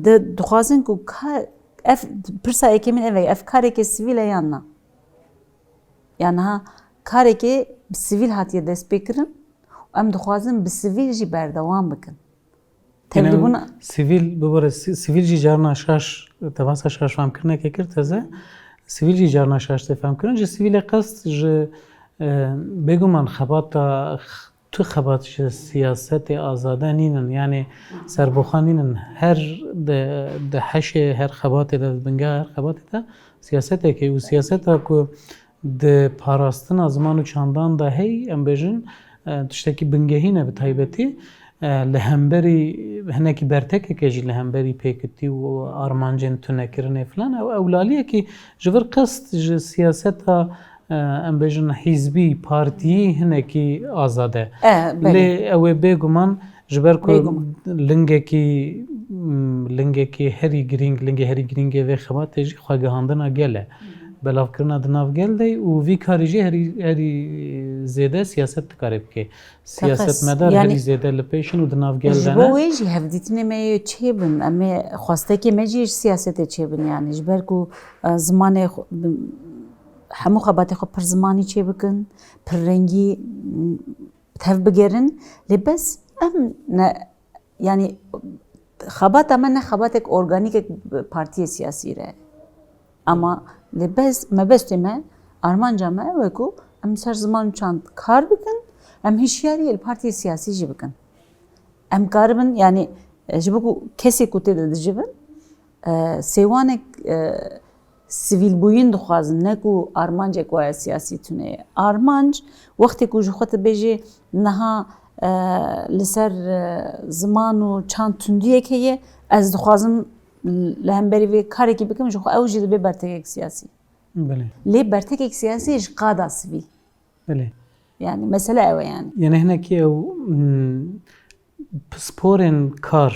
di-, dixwazin ku ka-, ev pirsa yekemîn ev e, ev karekê sivîl e yan na? Yan niha karekê bi sivîl hatiye destpêkirin û em dixwazin bi sivîl jî berdewam bikin. Tevlîbûna sivîl, bibore, si-, sivîl jî carna şaş, te basa şaş femkirinekê kir teze. Sivîl jî carna şaş tê femkirin. Ji sivîlê qest ji, e, bêguman xebata x-, tu xebat ji siyasetê azade nînin, yanî serboxa nînin. Her di, di heşê her xebatê de, di bingeha her xebatê de siyasetekê û siyaseta ku di parastina ziman û çandan de hey, em bêjin, e, tiştekî bingehîn e bi taybetî, e, li hemberî hinekî bertekeke jî li hemberî pêkutî û armancên tunekirinê filan, ew ewlaliyekî ji vir qest ji siyaseta, e, em bêjin hîzbî, partiyî hinekî azad e. E, belê. Lê ew ê bêguman ji ber ku Bêguman. lingekî, m, lingekî herî girîng, lingê herî girîngê vê xebatê jî xwegihandina gel e. Belavkirina di nav gel de û vî karî jî herî, herî zêde siyaset dikare bike. Siyasetmedar Yani, herî zêde li pêş in û di nav gel ji de bo ne. wê jî hevdîtinê me yê çêbin. Em ê xwestekê me jî ji siyasetê çêbin yani. Ji ber ku, e, zimanê xwe, bi-, hemû xebatê xwe pir zimanî çêbikin, pir rengî, m, tev bigerin. Lê bes em ne, yani xebata me ne xebatek organîkek bi partiyê siyasî re. Ama lê bes, mebestê me, armanca me ew e ku em ser ziman û çand kar bikin, em hişyariyê li partiyê siyasî jî bikin. Em karibin, yani, e, ji bo ku kesê ku tê de dicivin, e, sêwanek, e, sivîlbûyîn dixwazin, ne ku armancek waya siyasî tune ye. Armanc, wextê ku ji xwe tu bêjê niha, e, li ser, e, ziman û çand tundiyek heye, ez dixwazim li hemberî vê karekî bikim, ji xwe ew jî dibe bertekek siyasî. Belê. Lê bertekek siyasî ji qada sivîl. Belê. Yani mesele ew e yani. Yani hinekî ew, hmm, pisporên kar,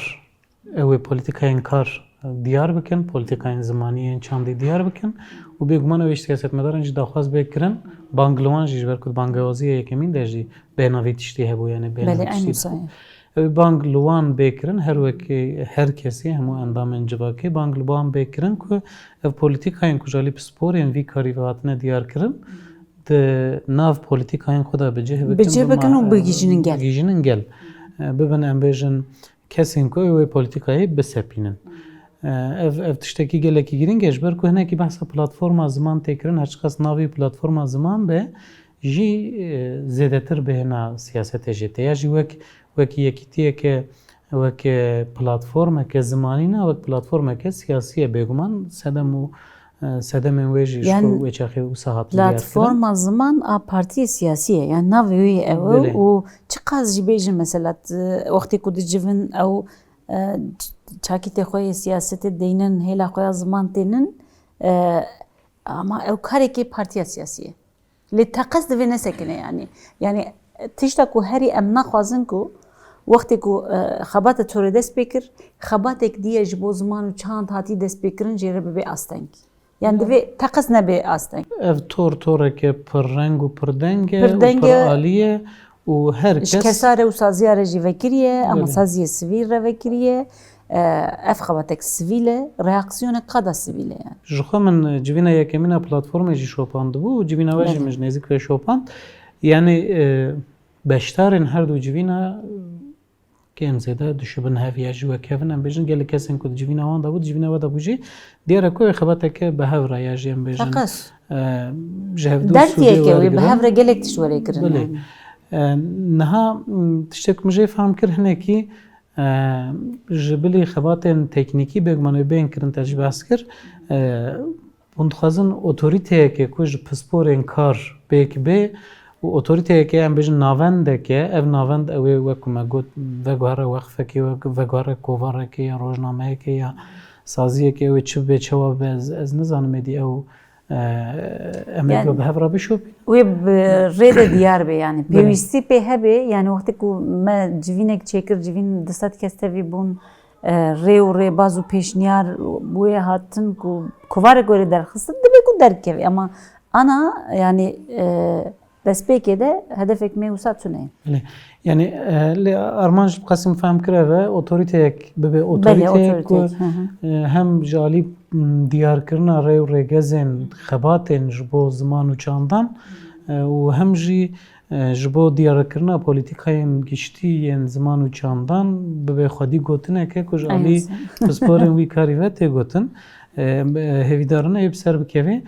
ew ê polîtîkayên kar diyar bikin, polîtîkayên zimanî yên çandî diyar bikin û bêguman ew ê ji siyasetmedaran jî daxwaz bê kirin, bang li wan jî, ji ber ku di bangewazîya yekemîn de jî bêhna vî tiştî hebû, yani bêhna Belê, vî tiştî eynî de. sayê. Ew ê bang li wan bê kirin, her wekî, her kesî, hemû endamên civakê bang li wan bê kirin ku ev polîtîkayên ku ji alî pisporên vî karî ve hatine diyar kirin, di nav polîtîkayên xwe de bi cih bikin, Bi cih bi bikin ma-, û bigihîjinin gel. bigihîjinin gel. E, bibin, em bêjin, kesên ku ew ê polîtîkayê bisepînin. E, ev, ev tiştekî gelekî girîng e, ji ber ku hinekî behsa platforma ziman tê kirin, her çiqas navê platforma ziman be, jî, e, zêdetir bêhna siyasetê jê tê. Ya jî wek, wekî yekîtiyeke, Wek, e, platformeke zimanî ne, wek platformeke siyasî ye bêguman. Sedem û, e, sedemên wê jî ji Yani, xwe wê çaxê wisa hatine diyarkirin. Platforma ziman a partiyê siyasî ye. Yani navê wê ew e Belê. Û çiqas jî bêjin mesela, t-, wextê ku dicivin ew, e, ç-, çakîtê xwe yê siyasetê deynin, hêla xwe ya ziman tênin, e, ama ew karekê partiya siyasî ye. Lê teqez divê nesekine yani. Yani tişta ku herî em naxwazin ku wextê ku, e, xebata torê dest pê kir, xebatek diye ji bo ziman û çand hatî dest pê kirin jê re bibe asteng. Yani divê teqez nebe asteng. Ev tor toreke pir reng û pir deng e Pir û deng pir e. Alî ye û her Ji kes kesa re û saziya re jî vekiriye, ama Belê. Saziyê sivîl re vekiriye. E, ev xebatek sivîl e, reaksiyonek qada sivîl e yani. Ji xwe min civîna yekemîn a platformê jî şopandibû û civîna we jî Belê. Min ji nêzik ve şopand. Yani, e, beşdarên her du civîna, e, kêm zêde dişibin hev ya jî wek hev in. Em bêjin gelek kesên ku di civîna wan de bû, di civîna we de bû jî diyar e ku wê xebateke bi hev re ya jî em bêjin, Teqez. e, ji hev du Dert sûdê yeke wê bi wergirin. Hev re gelek tişt were kirin Belê. Yani. E, niha, m, tiştek min jê fehm kir hinekî, e, ji bilî xebatên teknîkî bêguman wê bên kirin te jî behs kir. E, Hûn dixwazin otorîteyeke ku ji pisporên kar pêk bê û otorîteyeke em bêjin navendeke, ev navend ew ê wek ku me got veguhere wexfekê, wek veguhere kovarekê ya rojnameyekê ya saziyekê, ew ê çi bibe, çawa bibe, ez, ez nizanim êdî ew, e, em ê Yani, bi hev re bişopînin. Wê bi rê de diyar bê yani. Belê. Pêwîstî pê hebe yani wextê ku me civînek çêkir, civîn du sed kes tevî bûn, e, rê û rêbaz û pêşniyar wê hatin ku kovarek were derxistin, dibe ku derkeve. Ama ana, yani, e, destpêkê de hedefek me wisa tune ye. Belê. Yani, e, lê armanc dixwestim fehm kir ev e, otorîteyek bibe Belê, otorîteyek ku, otorîteyek, hı hı. e, hem ji alî, m, diyarkirina rê û rêgezên xebatên ji bo ziman û çandan, e, û hem jî e, ji bo diyarkirina polîtîkayên giştî yên ziman û çandan bibe xwedî gotineke ku ji alî pisporên wî karî ve tê gotin. E, hêvîdar in ê bi ser bikeve.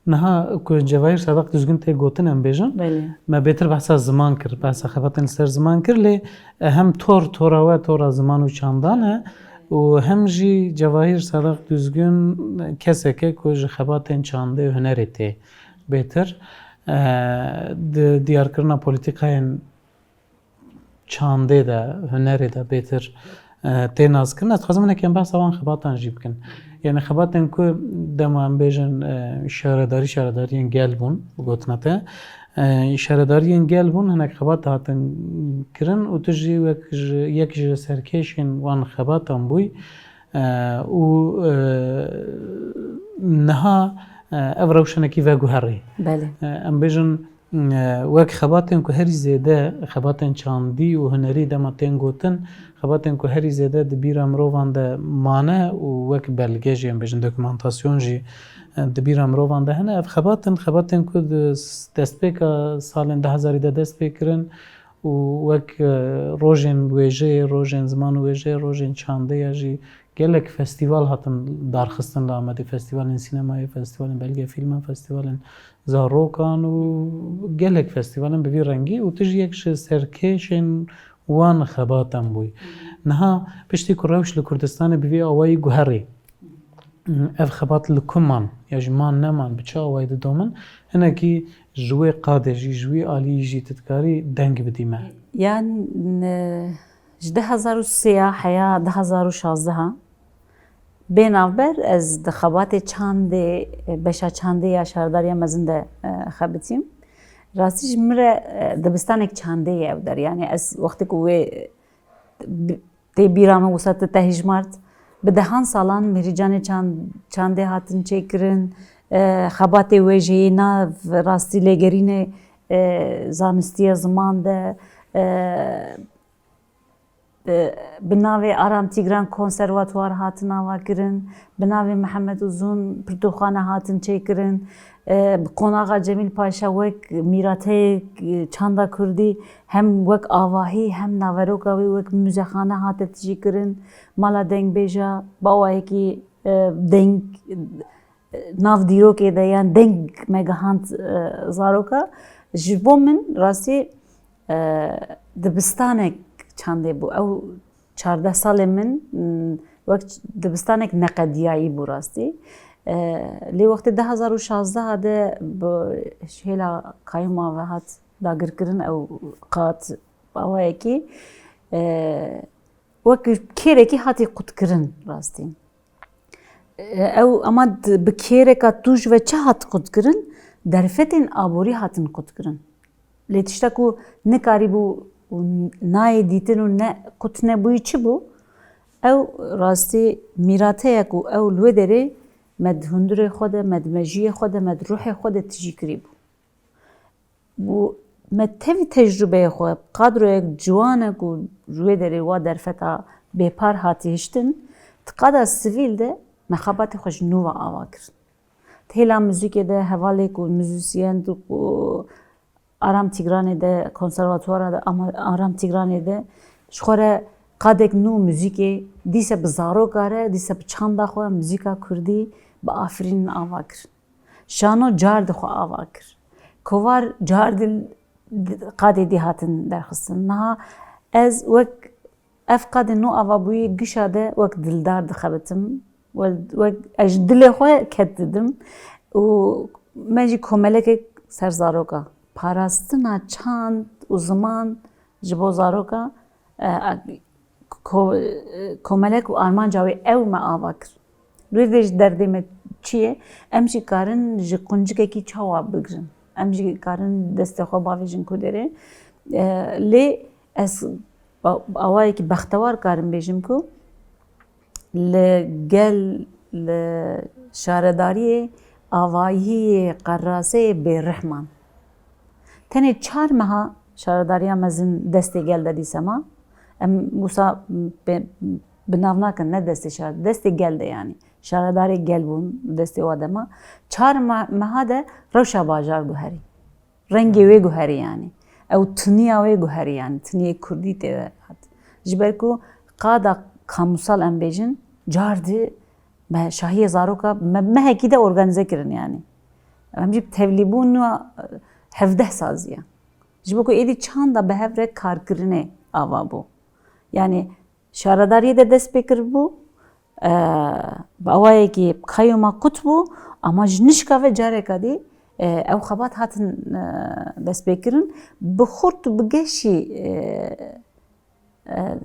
Niha ku Cevahîr Sedeq Duzgin tê gotin em bêjin, Belê. Me bêtir behsa ziman kir, behsa xebatên li ser ziman kir, lê, e, hem tor, tora we, tora ziman û çandan e û hem jî Cevahîr Sedeq Duzgin keseke ku ji xebatên çandê û hunerê tê bêtir. E, di diyarkirina polîtîkayên çandê de, hunerê de bêtir, e, tê naskirin. Ez dixwazim hinekî em behsa wan xebatan jî bikin. Yani xebatên ku dema em bêjin, e, şaredarî, şaredariyên gel bûn, gotina te. E, şaredariyên gel bûn, hinek xebat hatin kirin û tu jî wek ji, yek ji serkêşên wan xebatan bûyî. E, û, e, niha, e, ev rewşenekî veguherî. Belê. E, em bêjin, e, wek xebatên ku herî zêde, xebatên çandî û hunerî dema tên gotin, xebatên ku herî zêde di bîra mirovan de mane û wek belge jî, em bêjin, dokumantasyon jî, e, di bîra mirovan de hene. Ev xebat in, xebatên ku di s-, destpêka salên du hezarî de dest pê kirin û wek, e, rojên wêjeyê, rojên ziman û wêjeyê, rojên çandê ya jî gelek festîval hatin darxistin li Amedê. Festîvalên sînemayê, festîvalên belgefîlman, festîvalên zarokan û gelek festîvalên bi vî rengî û tu jî yek ji serkêşên wan xebatan bûyî. Niha piştî ku rewş li Kurdistanê bi vî awayî guherî, ev xebat li ku man ya jî man neman, bi çi awayî didomin, hinekî ji wê qadê jî, ji wî alî jî tu dikarî deng bidî me? Yan, e, ji du hezar û sê ya heya du hezar û şazdeh a bê navber ez di xebatê çandê, e, beşa çandê ya Şaredariya Mezin de, e, xebitîm. Rastî ji min re, e, dibistanek çandê ye ew der. Yani ez wextê ku wê, e, bi-, tê bîra min wisa tu te hijmart. Bi dehan salan mihricanê çand-, çandê hatin çêkirin, e, xebatê wêjeyê nav rastî lêgerînê, e, zanistiya ziman de, e, e, bi navê Aram Tîgran konservatuar hatin avakirin, bi navê Mihemed Uzun pirtûkxane hatin çêkirin, e, bi qonaxa Cemîl Paşa wek mîrateyek, e, çanda kurdî hem wek avahî hem naveroka wê wek muzexane hate tijîkirin. Mala dengbêja bi awayekî, e, deng, e, nav dîrokê de yan deng me gihand, e, zaroka. Ji bo min rastî, e, dibistanek çandê bû. Ew çardeh salê min, m, wek dibistanek neqediyayî bû rastî. E, lê wextê du hezar û şazdeh de bi hêla kayûma ve hat dagirkirin, ew qat awayekî, e, wek kêrekî hatî qutkirin rastî. E, ew ama d-, bi kêreka tûj ve çi hat qutkirin? Derfetên aborî hatin qutkirin. Lê tişta ku nikarîbû û nayê dîtin û ne qut nebûyî çi bû? Ew rastî mîrateya ku ew li wê derê me di hundirê xwe de, me di mejiyê xwe de, me di ruhê xwe de tijî kirîbû. Û me tevî tecrûbeyê xwe, kadroyek ciwan e ku ji wê derê wa derfeta bêpar hatî hiştin, di qada sivîl de me xebatê xwe ji nû ve ava kir. Di hêla muzîkê de hevalê ku muzîsyen ku Aram Tîgranê de, konservatuwara de, ama Aram Tîgranê de ji xwe re qadek nû muzîkê dîse bi zaroka re, dîse bi çanda xwe muzîka kurdî bi afirînin ava kir. Şano car di xwe ava kir. Kovar car di qadê dî hatin derxistin. Niha ez wek ev qadê nû ava bûyî gişa de wek dildar dixebitim. Wel, wek ez ji dilê xwe ket didim û me jî komelekek ser zaroka. Parastina çand û ziman ji bo zaroka, e, ko-, komelek û armanca wê ew me ava kir. Li wê de ji derdê me çi ye? Em jî karin ji quncikekî çawa bigrin? Em jî karin destê xwe bavêjin ku derê. E, lê ez ba-, awayekî bextewar karim bêjim ku li gel, li şaredariyê avahiyê Qeraseyê bêrihman. Tenê çar meha şaredariya mezin destê gel de dîse ma. Em wisa bi, bi nav nakin, ne destê şar, destê gel de yanî. Şaredarê gel bûn, destê wa de ma. Çar me-, meha de rewşa bajar guherî. Rengê wê guherî yanî. Ew tiniya wê guherî yanî. Tiniyê kurdî tê de hat. Ji ber ku qada kamusal em bêjin, car di me şahiyê zaroka, me, mehekî de organîze kirin yanî. Em jî bi tevlîbûn nû hevdeh sazî ye. Ji bo ku êdî çanda bi hev re karkirinê ava bû. Yanî şaredariyê de dest pê kiribû, e, bi awayekî kayûma qut bû, ama ji nişka ve careka dî, e, ew xebat hatin, e, dest pê kirin. Bi xurt û bi geşî, e, e,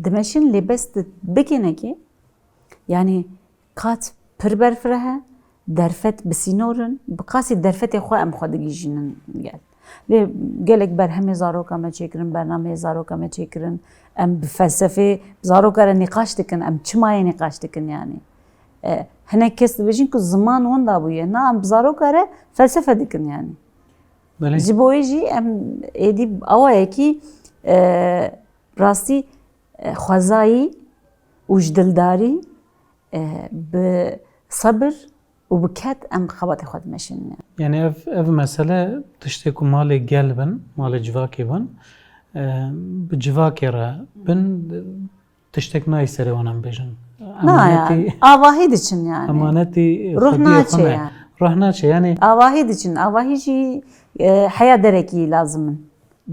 dimeşin lê bes di-, bikênekê, yanî qat pir berfireh e, derfet bi sînor in, bi qasî derfetê xwe em xwe digihîjînin gel. Lê gelek berhemê zaroka me çêkirin, bernameyê zaroka me çêkirin, em bi felsefê zaroka re nîqaş dikin, em çima yê nîqaş dikin yanî. E, hinek kes dibêjin ku ziman winda bûye, na em bi zaroka re felsefe dikin yanî. Belê. Ji bo wê jî em êdî awayekî, e, rastî, e, xwezayî û ji dildarî, e, bi sebir û bi ket em xebatê xwe dimeşînin. Yanî ev, ev mesele tiştê ku malê gel bin, malê civakê bin, e, bi civakê re bin, tiştek nayê serê wan em bêjin. Na, emanetî, yanî, avahî diçin yanî. Emanetî ruh xwediyê naçe xwe ne. Yanî. Ruh naçe, yanî. Avahî diçin, avahî jî, e, heya derekî lazim in.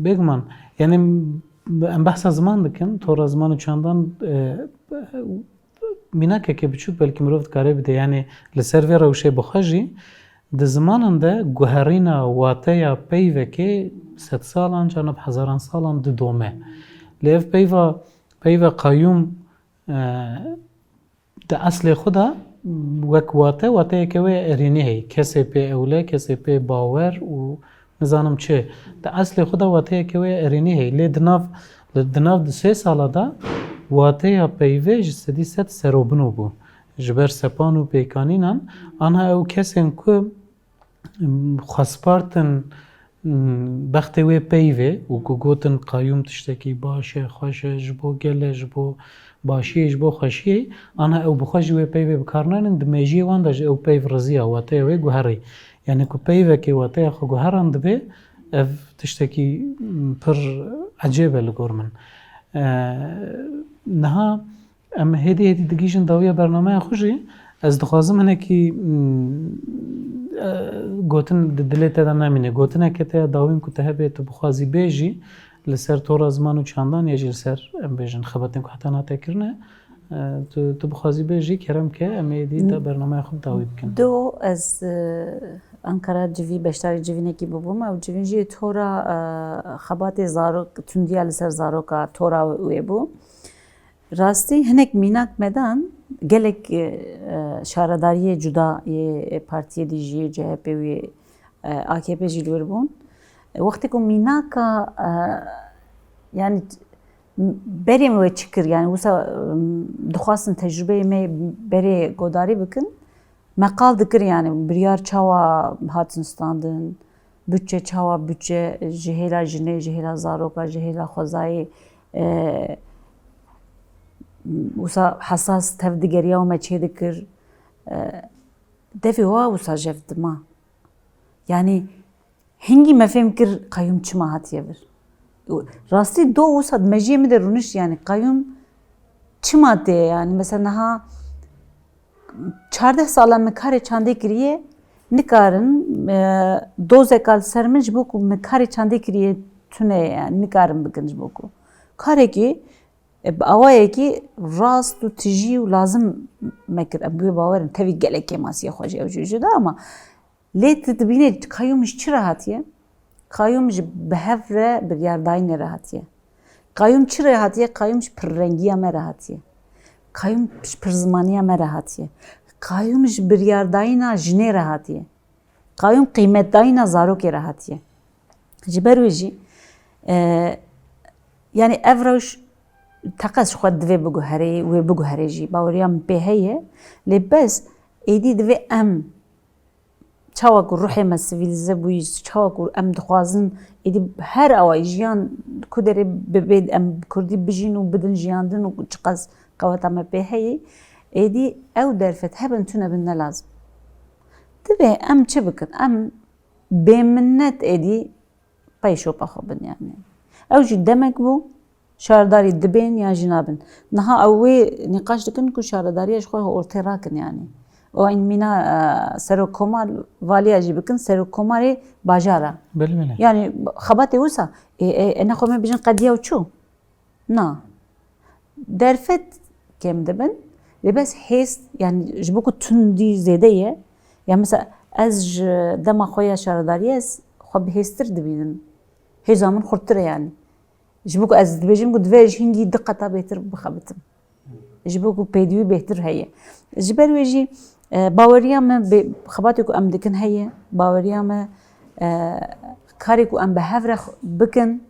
Bêguman, yanî em behsa ziman dikin, tora ziman û çandan, e, mînakeke biçûk belkî mirov dikare bide, yanî li ser vê rewşê bixwe jî, di zimanan de guherîna wateya peyvekê sedsalan, can bi hezaran salan didome. Lê ev peyva, peyva qayûm, e, di eslê xwe de wek wate, wateyeke wê erênî heye. Kesê pê ewle, kesê pê bawer û nizanim çi. Di eslê xwe de wateyeke wê erênî heye. Lê di nav, di nav di sê sala de wateya peyvê ji sedî sed serobino bû. Ji ber sepan û pêkanînan, anha ew kesên ku, em, xwe spartin, em, bextê wê peyvê û ku gotin qayûm tiştekî baş e, xweş e, ji bo gel e, ji bo başiyê, ji bo xweşiyê, anha ew bi xwe jî wê peyvê bi kar nanin, di mejiyê wan de jî ew peyv riziya, wateya wê guherî. Yanî ku peyvekê wateya xwe guheran dibe, ev tiştekî, m, pir ecêb e li gor min. E, niha em hêdî hêdî digihîjin dawiya bernameya xwe jî, ez dixwazim hinekî, m, Gotin di dilê te de nemîne. Gotineke te ya dawîn ku te hebe, tu bixwazî bêjî, li ser tora ziman û çandan ya jî li ser, em bêjin, xebatên ku heta niha te kirine, e, tu, tu bixwazî bêjî, kerem ke, em ê êdî de bernameya xwe bi dawî bikin. Do ez, e, Ankara civî, beşdarî civînekî bibûm. Ew civîn jî tora, e, xebatê zarok, tundiya li ser zaroka tora wê bû. Rastî hinek mînak me dan, gelek, e, e, şaredariyê cuda yê, e, partiyê dî jî, C H P wê, e, A K P jî li wir bûn. E, wextê ku mînaka, e, yani, t-, m-, berê me wê çi kir, yani, wisa, m-, dixwastin tecrûbeyê me berê godarî bikin. Me qal dikir, yani, biryar çawa hatin standin, budçe çawa, budçe ji hêla jinê, ji hêla zaroka, ji hêla xwezayê, e, wisa hesas tev digeriya û me çê dikir. E, devê wa wisa jev dima. Yani, hingî me fêm kir qeyûm çima hatiye vir. Rastî do wisa di mejiyê min de rûnişt, yani, qeyûm çima tê, yani, mesela niha çardeh sala min karê çandê kiriye, nikarin, e, dozeka li ser min ji bo ku min karê çandê kiriye tune ye, yani, nikarin bikin ji bo ku. Karekî, e, bi awayekî rast û tijî û lazim me kir. Em bi wê bawer in, tevî gelek kêmasiya xwe jî ew jî ji da, ama lê tu dibînî qeyûm ji çi re hatiye? Qeyûm ji bi hev re biryardayînê re hatiye. Qeyûm çi re hatiye? Qeyûm ji pirrengiya me re hatiye. Qeyûm ji pirzimaniya me re hatiye. Qeyûm ji biryardayîna jinê re hatiye. Qeyûm qîmetdayîna zarokê re hatiye. Ji ber wê jî, e, yani ev rewş teqez ji xwe divê biguherê, wê biguherê jî. Baweriya min pê heye. Lê bes êdî divê em çawa ku ruhê me sivîlîze bûyî, çawa ku em dixwazin êdî her awayî jiyan ku derê bibe, em bi kurdî bijîn û bidin jiyandin û çiqas qeweta me pê heye, êdî ew derfet hebin tune bin ne lazim. Divê em çi bikin? Em bêminnet êdî pey şopa xwe bin yani. Ew jî demek bû, şaredarî dibên yan jî nabin. Niha ew wê nîqaş dikin ku şaredariya ji xwe ortê rakin yani. O in mîna, e, serokkomar, valiya jî bikin serokkomarê bajara. Belê, belê. Yani xebatê wisa, e, e, e, nexwe me bijin qediya û çû. Na. Derfet kêm dibin. Lê bes hêst, yani ji bo ku tundî zêde ye. Ya mesela ez ji dema xwe ya şaredariyê ez xwe bihêztir dibînim. Hêza min xurttir e yani. Ji bo ku ez dibêjim ku divê ji hingî du qeta bêhtir bixebitim. Ji bo ku pêdivî bêhtir heye. Ji ber wê jî, e, baweriya me bi xebatê ku em dikin heye. Baweriya me, e, karê ku em bi hev re xwe bikin,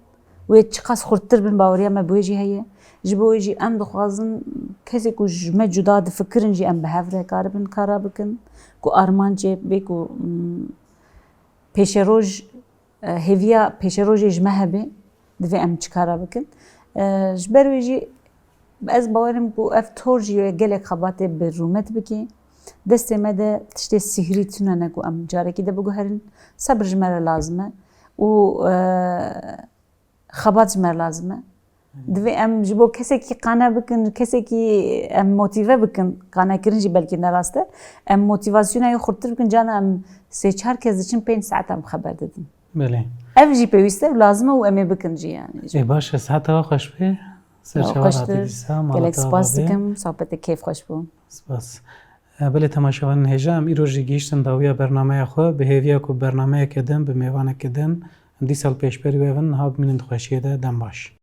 wê çiqas xurttir bin, baweriya me bi wê jî heye. Ji bo wê jî em dixwazin kesê ku ji me cuda difikirin jî em bi hev re karibin kara bikin. Ku armancê bê ku, mm, pêşeroj, e, hêviya pêşerojê ji me hebe, divê em çi kara bikin. E, ji ber wê jî ez bawerim ku ev tor jî wê gelek xebatê bi rûmet bike. Destê me de tiştê sîhrî tune ne ku em carekî de biguherin. Sebir ji me re lazim e û, e, xebat ji me re lazim e. Divê em ji bo kesekî qane bikin, kesekî em motîve bikin, qanekirin jî belkî ne rast e. Em motîvasyona wî xurttir bikin, cana em sê çar kes diçin pênc saet em xeber didin. Belê. Ev jî pêwîst e û lazim e û em ê bikin jî yani. Ê baş e, siheta we xweş be. Ser çavan hatî dîsa, mala te ava be. Gelek spas dikim, sohbetê kêfxweş bû. Spas. E, belê temaşevanên hêja, em îro jî gihîştin dawiya bernameya xwe, bi hêviya ku bernameyeke din, bi mêvaneke din, em dîsa li pêşberî we bin, niha bimînin di xweşiyê de, dem baş.